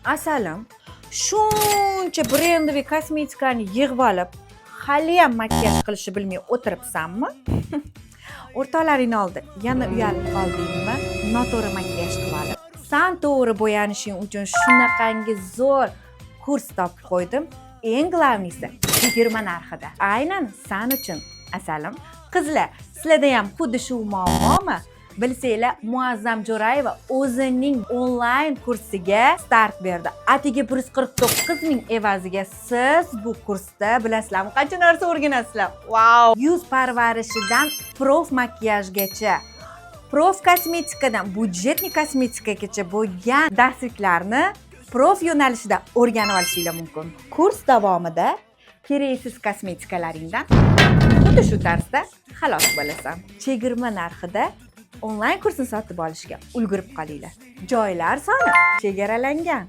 Asalim, shuncha брендовый kosmetikani yig'ib olib, haliyam makiyaj qilishni bilmay o'tiribsanmi? O'rtoqlaringni oldi yana uyalib qoldingmi, noto'g'ri makiyaj qilib olib? San to'g'ri bo'yanishing uchun shunaqangi zo'r kurs topib qo'ydim. Eng главный si, chegirma narxida, aynan san uchun, asalim. Qizlar, sizlarda ham xuddi shu muammomi? Bilsanglar, Muazzam Jo'rayeva o'zining onlayn kursiga start berdi. Atigi 149 000 evaziga siz bu kursda, bilasizlarmi, qancha narsa o'rganasizlar? Vau! Yuz parvarishidan проф makiyajgacha, проф kosmetikadan бюджетный kosmetikagacha bo'lgan darsliklarni проф yo'nalishida o'rganib olishinglar mumkin. Kurs davomida keraksiz kosmetikalaringdan xuddi shu tarzda xalos bo'lasan. Chegirma narxida onlayn kursni sotib olishga ulgurib qolinglar, joylar soni chegaralangan.